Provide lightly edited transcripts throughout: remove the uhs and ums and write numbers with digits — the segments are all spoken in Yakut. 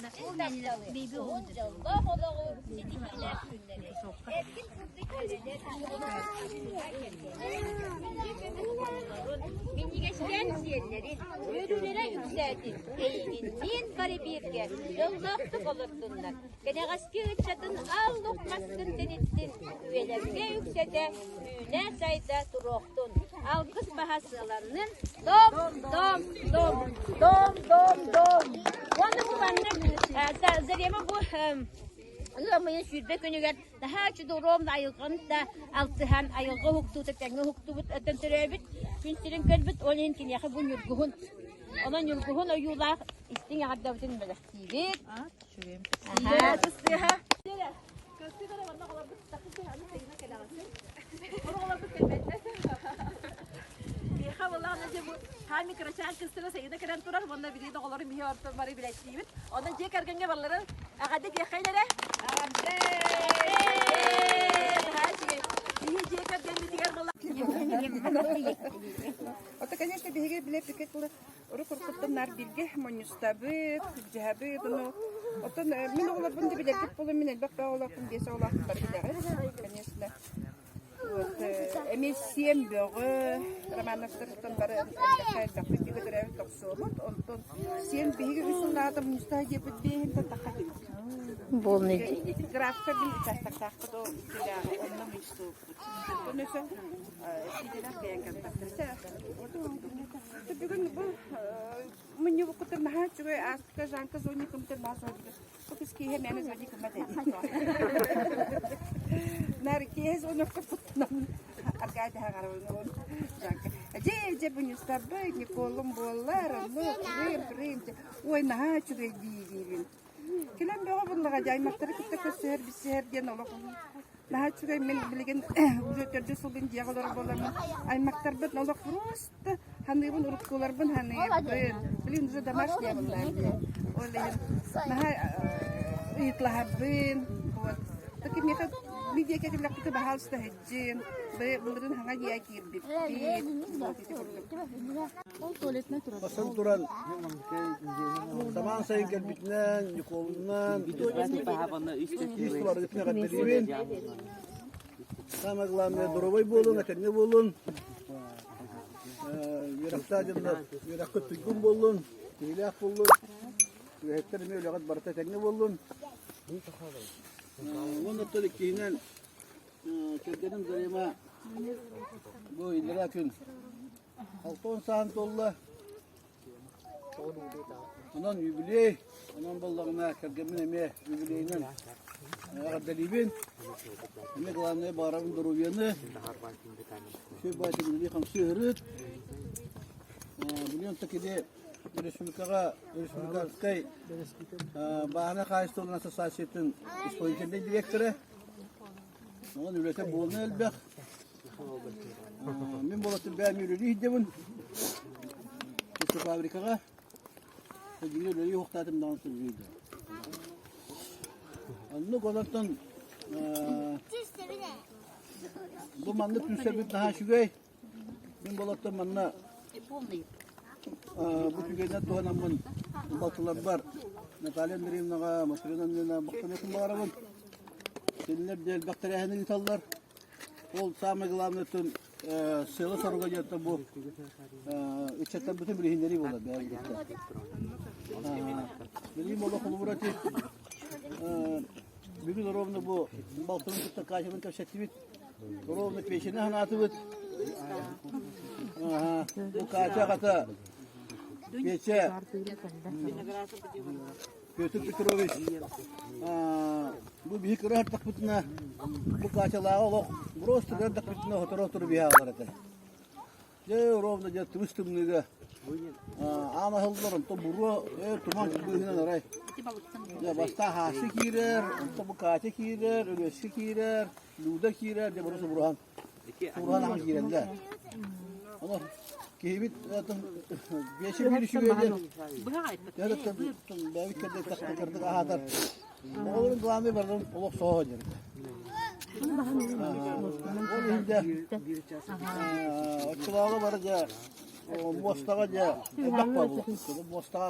Истиҥ тапталы, уһун дьоллоох олоҕу, ситиһиилээх күннэри, эркин курдук эрэлэр күндү көмүс оҕолорун, минньигэстээн сиэннэрин, үөрүүлэрэ үксээтин, эйигинниин бары бииргэ дьоллоохтук олордуннар, кэнэҕэски ыччатын аал лук маскын тэниттин, үйэлэргэ үксэтэ, үүнэ-сайда туруохтун, алгыс баһа сыаланнын, дом, дом, дом, дом, дом, дом. Уонна бу маннык Зарема бу ыам ыйын 20 күнүгэр наһаа чудуруом айылҕаны да алтыһан айылҕа уһуктуута тэҥҥэ уһуктубут өттөн төрөөбүт күн сирин көрбүт ол иһин киниэхэ бу ньургуһун онон ньургуһун ойуулаах истиҥ эҕэрдэбитин бэлэхтиибит Биһиэхэ буоллаҕына дьэ бу хаами кырачаан кыстыга сайына кэлэн турар уонна билигин оҕолорум биһи ортон бары билэттиибит. Онон дьиэ кэргэҥҥэ барыларын эҕэрдэ диэххэйин эрэ. Эҕэрдэ! Биһи дьиэ кэргэммитигэр буолла. Это, конечно, биһиги билэ пикет Урут-уруккуттан наар бииргэ мунньустабыт, сылдьыһабыт, ону оттон мин оҕолорбун да билэрбит буолан мин элбэх да оҕолоохпун, биэс оҕолоохпун бары билэҕит, конечно. Вот, эмиэ сиэн бөҕө, Романовтартан бары элбэххэ элбэхпит бииргэ төрөөбүт тохсуобут, онтон сиэн биһиги үс сыллааҕыта мунньустаһа диэбит биэһинтэн тахха этибит. Графка бин участоктаахпыт ол иккилээҕи онно мунньустубуппут. Онтон өссө сиидэлээх бэйэҥ кэлбэттэр. Бүгүн бу мунньубуккутун наһаа үчүгэй ааспыкка Жанка звонникымтын наһаа звонник. Бу кыс киэһэ мээнэ звонникыммат эбит. Наар киэһэ звонокка куттанаммын Аркадий Хагаровна Жанка. Дьэ, дьэ, мунньустарбыт, Николум буоллар, оннук, рым, рым, ой, наһаа үчүгэй дии-диибин. Кэлэн бөҕө буллаҕа дии, аймахтары кытта көрсүһэр, билсиһэр диэн олох наһаа үчүгэй. Мин билигин уже төрдүс сылбын дьиэҕэ олорор буоламмын, аймахтарбын олох просто ханыыбын, уруккуларбын ханыыбын. Билигин уже домашняя буллаҕым дии. Ол иһин наһаа ыйытлаһарбын, вот. Так миэхэ мин диэки кэллэхпитэ баһаалыста сылдьын, былырыын хаҥа дьиэ киирбиппит. Вот ити курдук. Басан туран самаан сайын кэлбитинэн, Ньукуолунан, ис барыгытын эҕэрдэлиибин. Самое главное, доруобай буолун, этэҥҥэ буолун. Үөрэхтээх дьоннор үөрэххит туйгун буоллун, киһилээх буоллун. Үлэһиттэр эмиэ үлэҕит барыта этэҥҥэ буоллун. Уонна оттон иккиһинэн кэргэним Зарема бу иллэрээ күн 60 сааһын туолла. Онон юбилей, онон буоллаҕына кэргэммин эмиэ юбилейинэн эҕэрдэлиибин. Эмиэ главное баҕарабын доруобуйаны, үчүгэй баайдык үлэлии-хамсыы ыһырыт. Билигин кини республикаҕа республиканскай бааһынай хаһаайыстыбаларын ассоциациятын исполнительнай директора. Онон үлэтэ буолна элбэх. Мин буолаттым бэйэм үлэлии сылдьабын. Фабрикаҕа. Дьиҥэ үлэлии уохтаатым даҕаны сылдьыйда. Оннук олортон бу маннык түмсэрбит наһаа үчүгэй. Мин буолаттан манна бу түгэнинэн туһанаммын балтыларбар Наталья Андреевнаҕа, Матрена Андреевнаҕа махтаныахпын баҕарабын. Кинилэр да элбэх тэрээһини ыыталлар. Ол самое главное сыала-соруга диэн бу ыччаттарбытын билиһиннэрии буолар бэйэбит Билигин олох холобура ити бүгүн ровно бу балтыбын кытта Катябын кэпсэттибит. Ровно печени ханаатыбыт. Бу Катя аҕата Пече Петр Петрович бу биһи кыра ардахпытына бу Катялааҕы олох просто кыра ардахпытына сотору-сотору биһи аҕалар этэ. Дьэ ровно дьэ тыбыс тымныыга аан аһыллар, онтон буруо ээ туман быыһынан арай. Дьэ бастаан хаасы киирэр, онтон бу Катя киирэр, Өлүөскэ киирэр, Люда киирэр, дьэ бары субуруһан субуруһан ахан киирэллэр. Ону киһибит биэсэ биир үчүгэй диэн бэйэбит кэрдик аһаатар. Оҕолорун главный барыларын олох соһо диэн. Ол иһин дьэ оччолооҕу бары дьэ. Муостаҕа дьэ элбэх буолла. Муостаҕа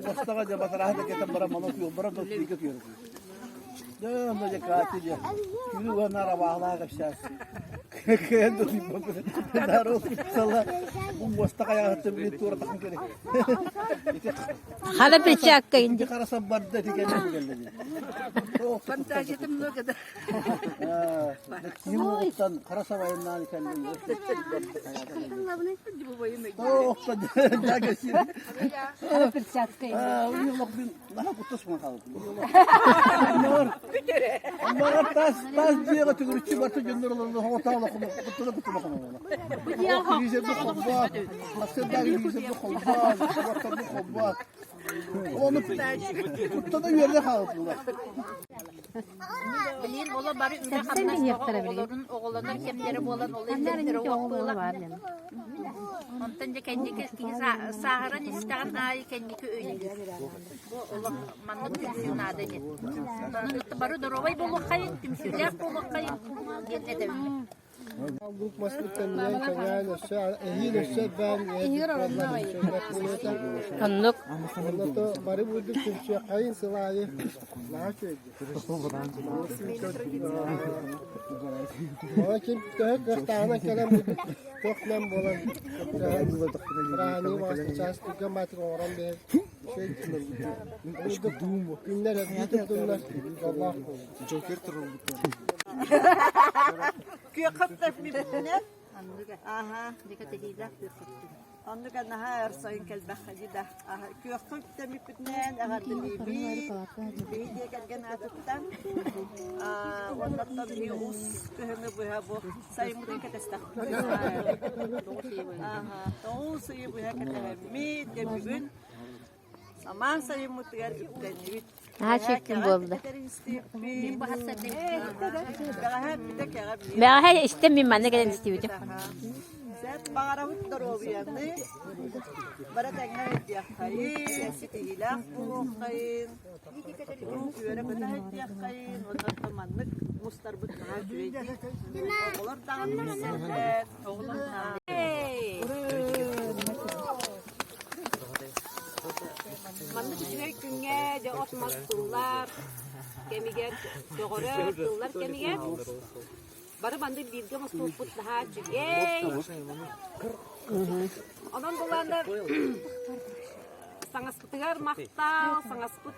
муостаҕа дьэ батараһа да кэтэн баран маны утуйан баран да утуйга утуйар. Дьэ онно дьэ Катя дьэ күнү уһа наар абааһылаах кэпсээн. Кыайан да утуйбаппын. Наар сала бу муоста хайаҕыттан билин туора тахсан кэлэ. Хара перчатка Ити харасан барда ити кэллэ кэллэ. Фантазията много да. Киһи уоттан хара сабайыннаан кэллин. Оохтон дагасин. Хара перчатка Уйуллах бин наха куттас ман хаалбыт. Онноор тас тас дьиэҕэ төгүрүччү барта дьоннор олорон хоҕотаала куттана куттана хомолоно. Телевизорды холбоот, сарсыарда телевизорды холбоот, уоттарды холбоот. Оны куттана үөрдэ хаалбыт. Билин оло бары үлэ хамнас оҕолорун оҕолонор кэмнэрэ буолан ол иллэрдэрэ уоппуола. Онтон дьэ кэнники киһи сааһыран истэҕин аайы кэнники өйдүүр. Бу олох маннык түмсүү наада диэн. Онон бары доруобай буолуоххайын, түмсүүлээх буолуоххайын диэн этэбин. Лук маспыттан кэҥээн өссө эһиил өссө элбээн Оннук. Онно бары бурдук түмсүөххэйин сыл аайы наһаа үчүгэйдик. Оҕо ким төһө кыахтааҕынан кэлэн бурдук туох-нэм буолан бырааһынньыгы баҕас чаас түргэн баатык оҥорон биһэр үчүгэй күннэр элбии турдуннар дьоллоох буолун. Джокер турулбута. Күөххөттөппүтүнэн. Аха. Оннук наһаа өр сайын кэлбэххэ дии да. Күөххө үктэммиппитинэн эҕэрдэлиибит. Биһи дьиэ кэргэн аатыттан. Уоннаттан биһи ус кыһыны быһа бу сайыммытын кэтэстэхпит. Аха. Тоҕус ыйы быһа кэтэһэммит. Дьэ бүгүн Самаан сайыммытыгар үктэннибит. Наһаа чиркин буолла. Бэҕэһээ истэн мин манна кэлэн истибитим. Сэт баҕарабыт доруобуйаны, бара тэҥҥэ өйдүөххэйин, ситиһиилээх буолуоххайын, куруук үөрэ-көтө сылдьыаххайын, уонна маннык мустарбыт наһаа үчүгэй дии. Оҕолор даҕаны билсэллэр, оҕолор Маннык үчүгэй күҥҥэ дьэ от-мас тыллар кэмигэр, көҕөрөр тыллар кэмигэр бары маннык бииргэ мустубуппут наһаа үчүгэй. Онон булааннар саҥаспытыгар махтал, саҥаспыт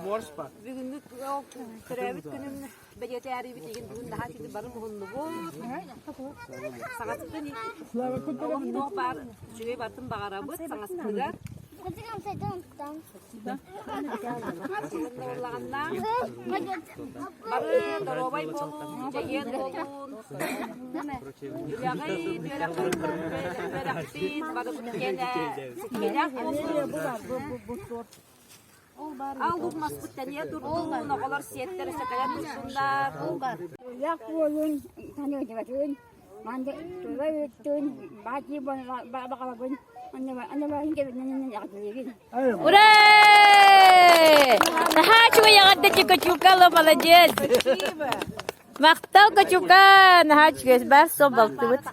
Бүгүҥҥү төрөөбүт күнүн бэлиэтээрибит игин бүгүн наһаа кини бары муһуннубут. Саҥаспытын олох баар үчүгэй бартын баҕарабыт саҥаспытыгар. Буоллаҕына бары доруобай буолун, чэгиэн буолун, үөрэҕин, үөрэхпит, барыбыт киэнэ ситиһиилээх буоллун. Ал лук маспыт тэнийэ турдун, оҕолор сиэттэр сакайа турсуннар. Уйах буолун, саныырдыбатын, манды тула үттүн, баати баҕалабын, Ура! Наһаа үчүгэй эҕэрдэ Качукала, молодец! Махтал Качука, наһаа үчүгэй, бар сол балтыбыт.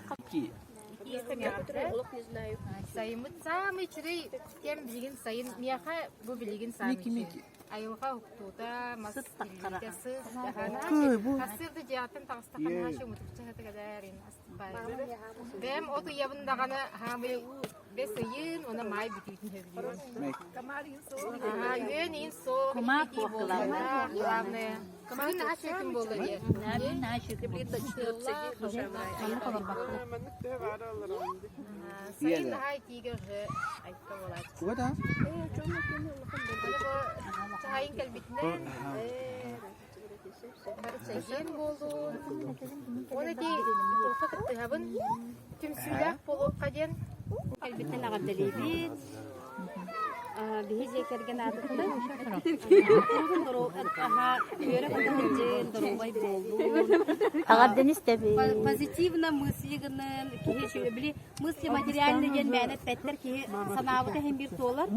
Сайыммыт саамай үчүгэй кэм билигин сайын миэхэ бу билигин саамай үчүгэй. Айылҕа уһуктуута, мас тиллиитэ, сыс, сарсыарда дьиэҕиттэн таҕыстахха наһаа чуҥутукча сытыгадаар Бэйэм от ыйабын даҕаны хаамый бэс ыйын, уонна маай бүтүүтүн сөбүлүүбүн. Аhaa, үөн иин суох, итии буолла. Главное, бүгүн наһаа үчүгэй күн буолла дии. Сайын наһаа итиигэ уже айта буолааччы. Чаһайын кэлбитинэн Бары чэгиэн буолуун. Ол ити туохха кыттыһабын түмсүүлээх буолуохха диэн. Кэлбиттэн эҕэрдэлиибит. Биһи дьиэ кэргэн аатыттан үөрэ көтө сылдьын, доруобай буоллун. Эҕэрдэни истэбин. Позитивно мысли гынын, киһи били мысли материальный диэн мээнэ эппэттэр киһи санаабыта иһин биир туолар.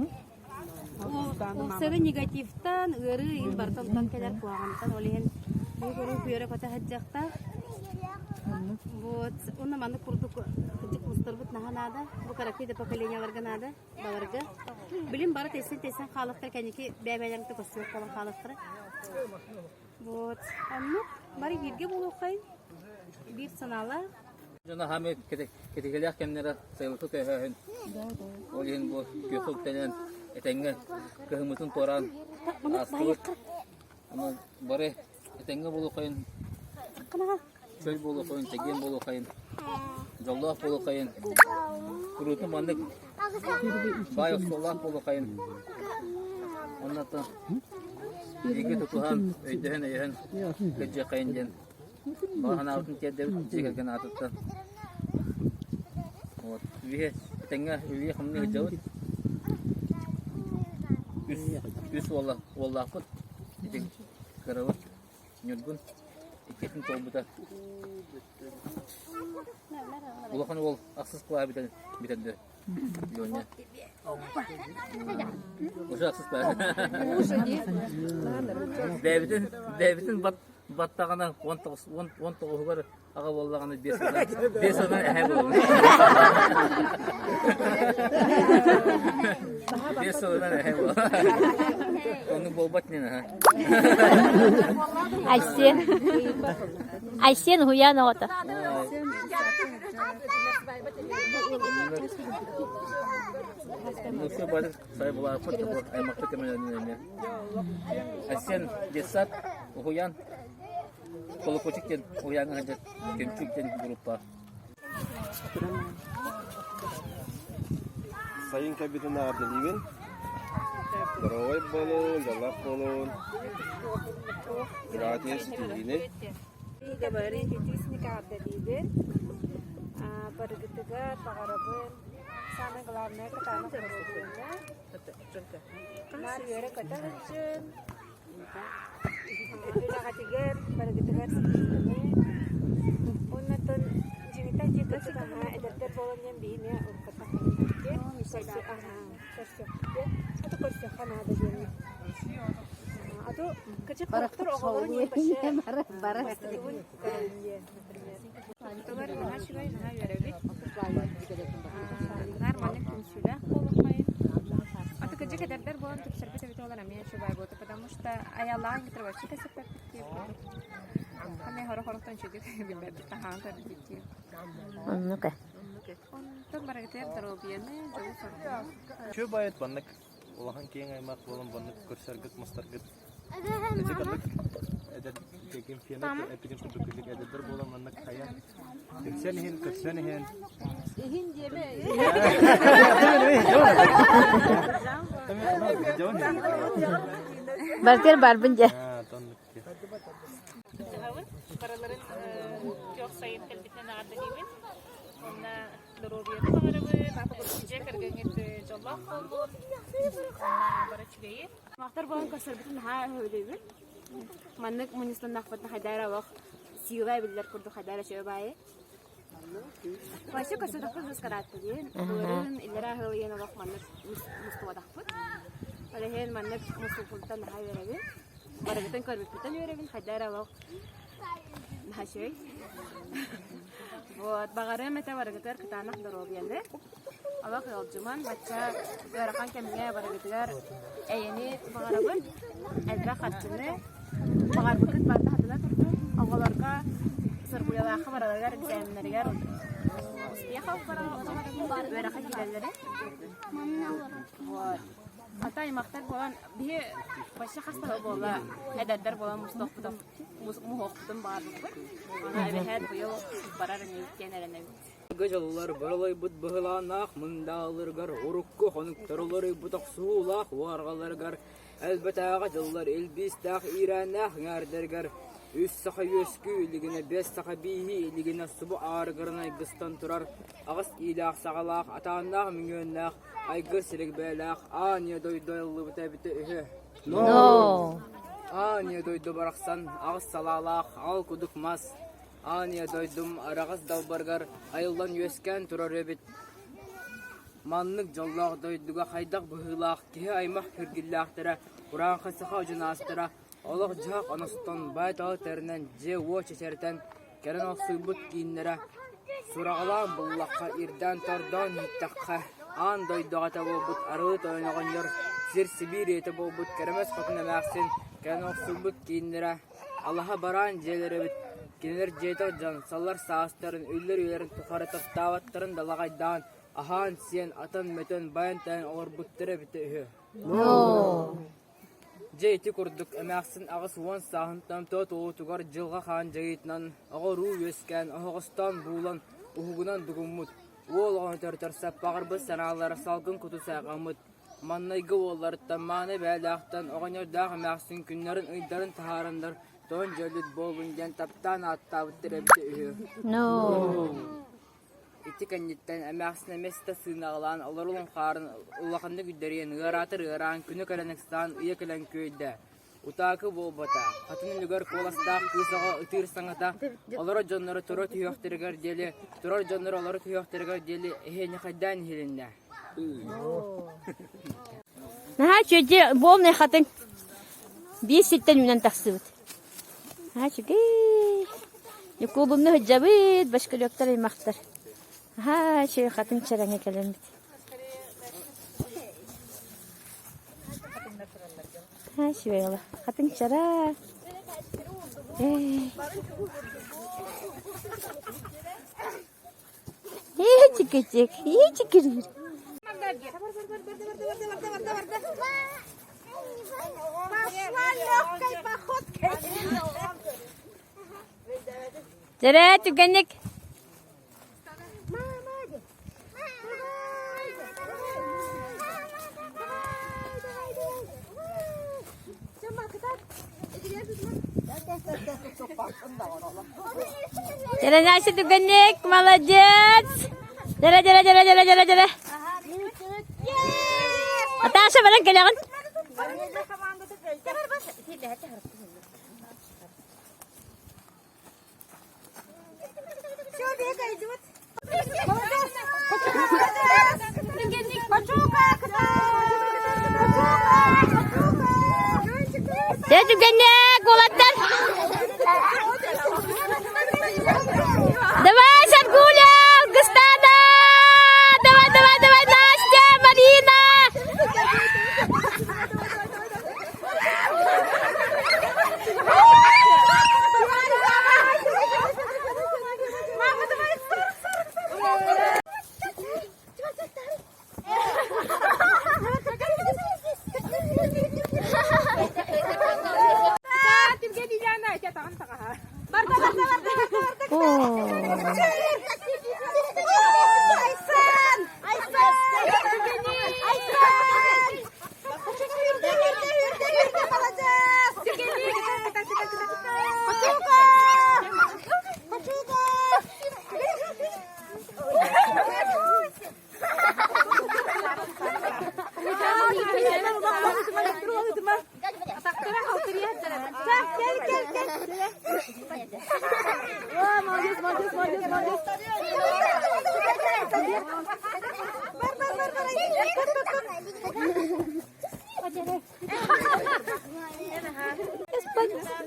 Уопсары негативтан, ыарыы иһин барытын кэлэр куһаҕантан, ол иһин киһи көрүү үөрэ-көтө сылдьыахтаах. Вот, уонна маннык курдук кырдьык мустарбыт наһаа наада. Бу кыракый да поколенияларга наада, баларга. Билин бары тэйсэн-тэйсэн хаалыктар кэнники бэйэ-бэйэлэрин көстүөх буолан хаалыктара. Вот, оннук бары бииргэ буолуоххайын, биир санаалаах. Дьоно хаамыы кэтикэлээх кэмнэрэ сайылыкка көһөөһүн. Ол иһин бу күөххэ үктэнэн этэҥҥэ кыһыммытын туораан аастыбыт. Онон бары этэҥҥэ буолуоххайын, чөл буолуоххайын, чэгиэн буолуоххайын, дьоллоох буолуоххайын, куруутун маннык баай остуоллаах буолуоххайын. Оннуттан бииргэ тутуһан, өйдөһөн-өйөһөн кырдьыаххайын диэн Баҕа санаабытын тиэрдэбит дьиэ кэргэн аатыттан. Вот. Биһи этэҥҥэ үлэлии-хамныы сылдьабыт. Үс, үс уола, уоллаахпыт. Ити кырабыт Ньургун иккитин туолбута. Улахан уол ахсыс кылааһы бүтэн бүтэрдэ. Леня. Уже ахсыс кылаас. Бэйэбитин, бэйэбитин бат баттаҕына 19 19-угар аҕа буоллаҕына 5 сылынан 5 сылынан эһэ буолуо. 5 сылынан эһэ буолуо. Оннук буолбат нин аха. Айсен. Айсен уһуйаан оҕото. Ну все бары сай булааппыт аймакта көмөлөнүнэ. Айсен детсад уһуйаан Колокольчик диэн уһуйааҥҥа сылдьар Көмчүк диэн группа. Сайын кэлбитин аҕардылыыбын. Здоровай буолун, дьоллоох буолун. Братья ситиһиини. Итиисник аҕардалыыбын. Барыгытыгар баҕарабын. Самое главное кытаанах доруобуйаны. Наар үөрэ-көтө сылдьын. Үлэҕитигэр, барыгытыгар ситиһиини. Уоннаттан дьиҥитэ дьиэ кырдьык аһаа эдэрдэр буолан диэн биһи эмиэ уруккуттан көрсү аһаа көрсүөхпүт. Аты көрсүөххэ наада диэн. А то кырдьык хороктор оҕолорун вообще бастыгын көрөн диэн, например. Онтулар наһаа үчүгэй, наһаа үөрэбит. Наар маннык түмсүүлээх буолуоххайын. Аты кырдьык эдэрдэр буолан түпсэрбит эбит олор эмиэ үчүгэй буолуо, потому что аялаан кытары вообще кэсэппэппит диye курдук. Эмиэ хоро-хороттон үчүгэй билбэппит, таһаан көрбүт диye. Оннук э. Онтон барыгытыгар доруобуйаны, дьолу-соргуну. Үчүгэй байыт маннык улахан киэҥ аймах буолан маннык көрсөргүт, мустаргыт Ити кырдык эдэр ким фена эпитин курдук кырдык эдэрдэр буолан маннык хайа түмсэн иһин, көрсөн иһин. Иһин диэмэ. Бартер барбын дьэ. Барыларын күөх сайын кэлбитинэн эҕэрдэлиибин. Уонна доруобуйаны баҕарабын, дьиэ кэргэҥҥит дьоллоох буоллун, уонна бары үчүгэйи. Махтар буолан көрсөрбүтүн наһаа өһүлүүбүн. Маннык мунньустаннахпытына хайда эрэ олох сила эбиллэр курдук хайда эрэ үчүгэй баайы. Вообще көрсөтөхпүт быскарааттыгын, былырыын иллэрэ аһылыйан олох маннык мустубатахпыт. Ол иһин маннык мустубуппуттан наһаа үөрэбин. Барыгытын көрбүппүттэн үөрэбин, хайда эрэ олох наһаа үчүгэй. Вот, баҕарыам этэ барыгытыгар кытаанах доруобуйаны. Олох ыалдьыман, бачча ыарахан кэмҥэ барыгытыгар эйэни баҕарабын, элбэх харчыны, баҕарбыккыт барыта хатана турдун. Оҕолорго соргуйалаахха бараларыгар экзаменнарыгар успех баҕарабын, үөрэххэ киирэллэрин. Вот. Ата аймахтар буолан, биһи вообще хас да буолла эдэрдэр буолан мустуохпутун муһуохпутун баҕарбыппыт. Аны эбэһээт быйыл барар инибит диэн эрэнэбит. Дьыллар быралайбыт быһылааннаах мындааларыгар, урукку хонуктар уларыйбыт охсуһуулаах уорҕаларыгар, элбэтээҕи дьыллар илбиистээх иирээннээх эҥээрдэригэр үс саха үөскүү илигинэ, биэс саха бииһии илигинэ субу аарыгыран айгыстан турар аҕыс иилээх саҕалаах, атааннаах мөҥүөннээх, айгыр сириг бэйэлээх аан ийэ дойду айыллыбыта эбитэ үһү. No. Аан ийэ дойду барахсан аҕыс салаалаах аал кудук мас Аан ийэ дойдум араҕас далбарыгар айыллан үөскээн турар эбит. Маннык дьоллоох дойдуга хайдах быһыылаах киһи аймах киргиллээхтэрэ, урааҥхай саха одьунаастара олох-дьаһах оностон, баай-тала тэринэн, дьиэ-уот чэчирэтэн, Кэлэн олохсуйбут кииннэрэ сураҕалаан буллахха, ирдээн-тордоон иһиттэххэ, аан дойдуга этэ буолбут арыы тойон оҕонньор, сир-сибиир ийэтэ буолбут Кэрэмэс Хотун эмээхсин кэлэн олохсуйбут кииннэрэ алаһа бараан дьиэлэр эбит. Кинилэр дьиэтэх дьон саллар саастарын, үллэр үйэлэрин тухары таптаабаттарын далаҕайдаан, аһаан-сиэн, атан-мөтөн, байан-тайан олорбуттара эбитэ үһү. Дьэ ити курдук эмээхсин 80 сааһын томтоо туолуутугар дьылҕа хаан дьайыытынан оҕо-уруу үөскээн, оһоҕостоон буулан, уһугунан дугуммут, уол оҕону төрөтөр саппаҕырбыт санаалара салгын куту сайҕаммыт. Маннайгы уолларыттан мааны бэйэлээхтэн оҕонньордоох эмээхсин күннэрин-ыйдарын таһаараннар тоон дьөлүт буоллун диэн таптаан ааттаабыттар эбитэ үһү. Ити кэнниттэн эмээхсин эмиэ сыта сыынаҕалаан олорулун хаарын улаханнык үрдэрийэн ыараатар ыараан, күнэ кэлэн ыксаан, ыйа кэлэн күөйдэ. Утаакы буолбата, хатын үлүгэр куоластаах кыыс оҕо ытыыр саҥата олорор дьонноро тура түһүөхтэригэр диэри, турар дьонноро олоро түһүөхтэригэр диэри эһиэньэхэйдээн иһилиннэ. Наһаа үчүгэй буолнай хатыҥ. Биир сиртэн үүнэн тахсыбыт. Наһаа үчүгэй. Ньукуолунну сылдьабыт, башкалектар аймахтар. Аһаа, үчүгэй хатыҥ чараҥа кэлэммит. Аһаа, үчүгэй ола. Хатыҥ чараҥ. Ээ. Ичик-ичик, ичик-ичик. Пошла легкой походкой. Дьэрэ, түгэнник. Дьэрэ, Настя, түгэнник, молодец. Дьэрэ, дьэрэ, дьэрэ, дьэрэ, дьэрэ, дьэрэ. Наташа, баран кэлэҕин. Дьэ түгэннээх уолаттар! Давай, Саргуля, Алгыстана! Давай, давай, давай, Настя, Марина!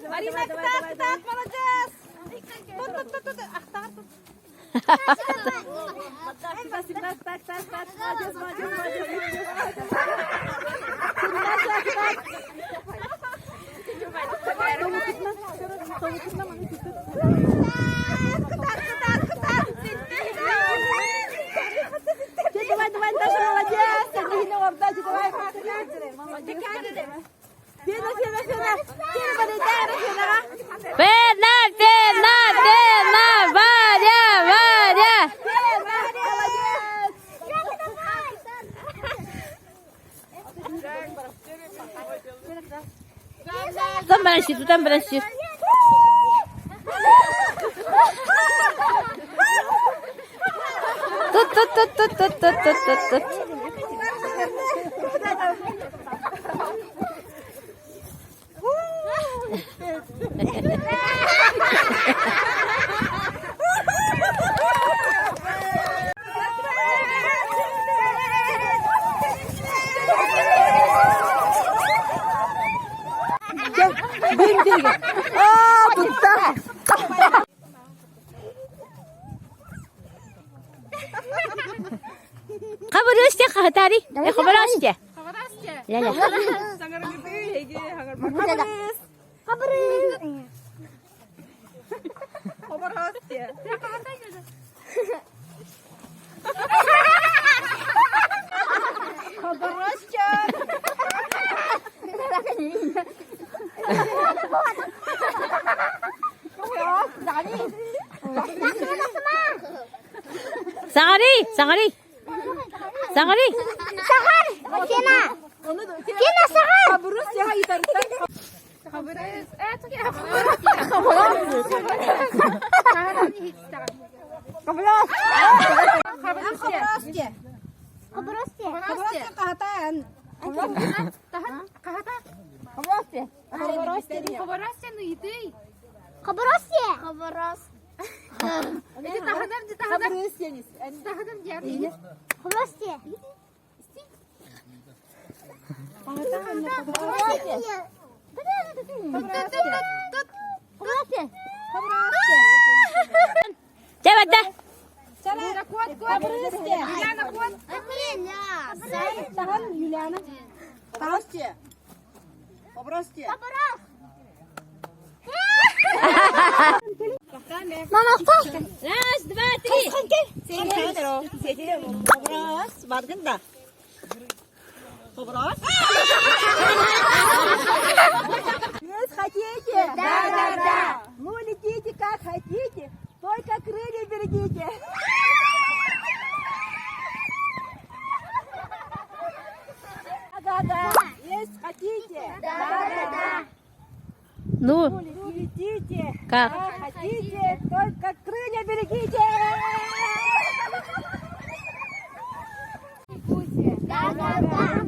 Марина, кытаат, кытаат, молодец! Тут, тут, тут, тут, ахтар, тут. Так, так, так, молодец, молодец, молодец. Давай, давай, Наташа, молодец! Давай, Фена, Фена, Фена! Фена, Фена, Фена, Фена, Фена, Варя, Варя! Тутан баран сир, тутан баран сир. Тут, тут, тут, тут, тут, тут, тут, тут, тут. Хатари. Хабарасте. Ляля. Хабарасте. Хабарасте. Саҥарый, саҥарый. Саҥарый. Саҕар! Фена! Фена саҕар! Хабырыс я ыйтарыттан Хабырыс. Хабырас. Хабарасте. Хабарасте. Хабарасте кахатаан. Хабарасте. Хабарасте ыйытый. Хабарасте. Хабарас. Эти таһынан ди таһынан. Таһынан диэн. Хабарасте. Хабарасте. Чэ барда. Юлиана кот. Таһан Юлиана. Хабарасте. Хабарасте. Мама, Раз, два, три. Хабарас. Баргын да. Хабарас. Есть хотите? Да, да, да. Ну летите как хотите, только крылья берегите. Да, да, есть хотите? Да, да, да. Ну, Ну летите как? как хотите, только крылья берегите. Да, да, да.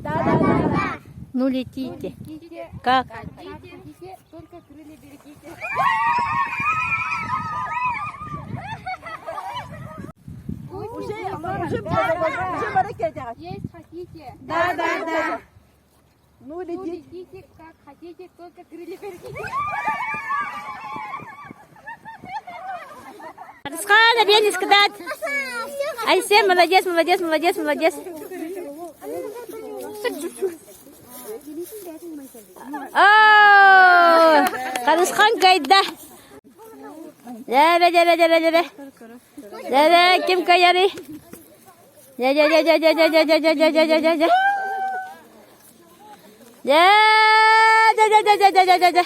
Да, да, да. Да. Ну летите. Как? Хотите, только крылья берегите. Уже, уже, уже баракет. Есть хотите. Да, да, да. Ну Ну летите. летите как хотите, только крылья берегите. Арысхан, Ренис, кыдат. Айсен, молодец, молодец, молодец, молодец. О, Харысхан кайда. Дәбе, дәбе, дәбе, дәбе. Дәбе, ким каяры? Дә, дә, дә, дә, дә, дә, дә, дә, дә, дә, дә, дә, дә. Дә, дә, дә, дә, дә, дә, дә, дә, дә.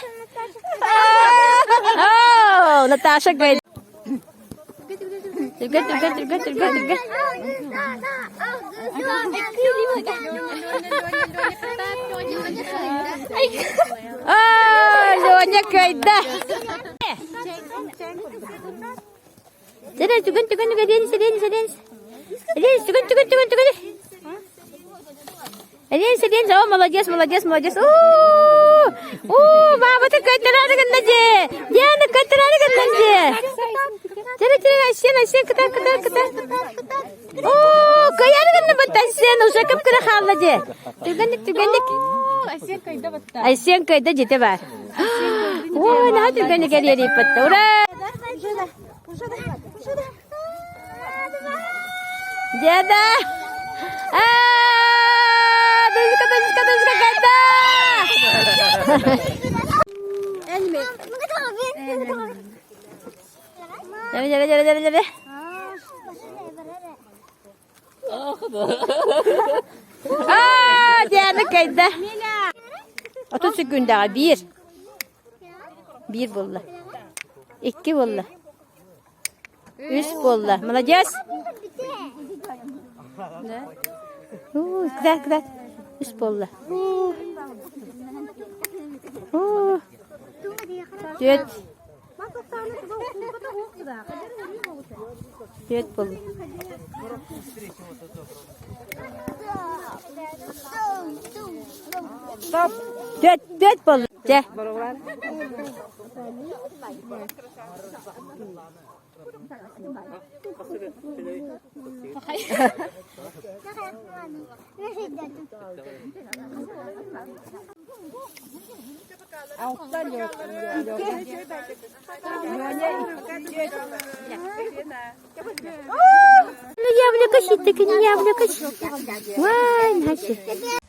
О, Наташа кайда. Түргэн, түргэн, түргэн, түргэн, түргэн. О, Леня кайда. Дәдә, түгэн, түгэн, түгэн, Денис, Денис, Денис. Денис, түгэн, түгэн, түгэн, түгэн. Денис, Денис, о, молодец, молодец, молодец. У, у, мама, ты кайтарары гынна же. Диана кайтарары гынна же. Тире, тире, Айсен, Айсен, кыта, кыта, кыта. О, каяры гынна бат Айсен, уже кып кыра хаалла же. Түргэнник, түргэнник. Айсен кайда батта. Айсен кайда жете бар. Ой, наһаа түргэнник эрийэрийппэттэ. Ура! Деда! Аа, Донечка, Донечка, Донечка, кайда! Дәбе, дәбе, дәбе, дәбе, дәбе. Аа, Диана кайда? 30 секундаҕа биир. Биир буолла. Икки буолла. Үс буолла. Молодец. Уу, кыда, кыда. Үс буолла. Уу. Түөрт. Түөрт буолла. Түөрт, түөрт буолла. Дьэ. ситтэ кини яблоко Вай, наһаа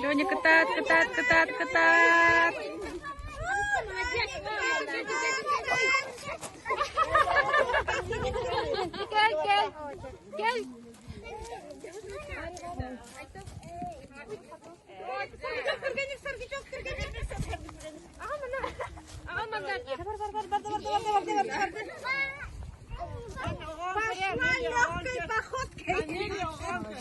Леня, кытаат, кытаат, кытаат, кытаат! Кел, кел, кел. Пошла легкой походкой.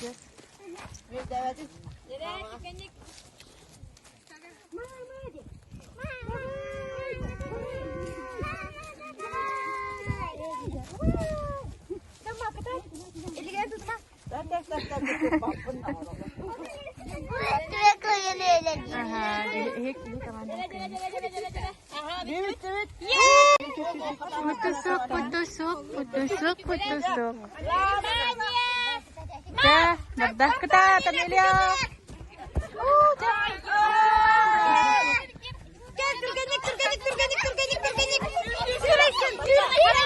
Путусук, путусук, путусук, путусук. Да, барда кытаат, Амелия! Gel Türgenik, Türgenik, Türgenik, Türgenik, Türgenik. Sürekli.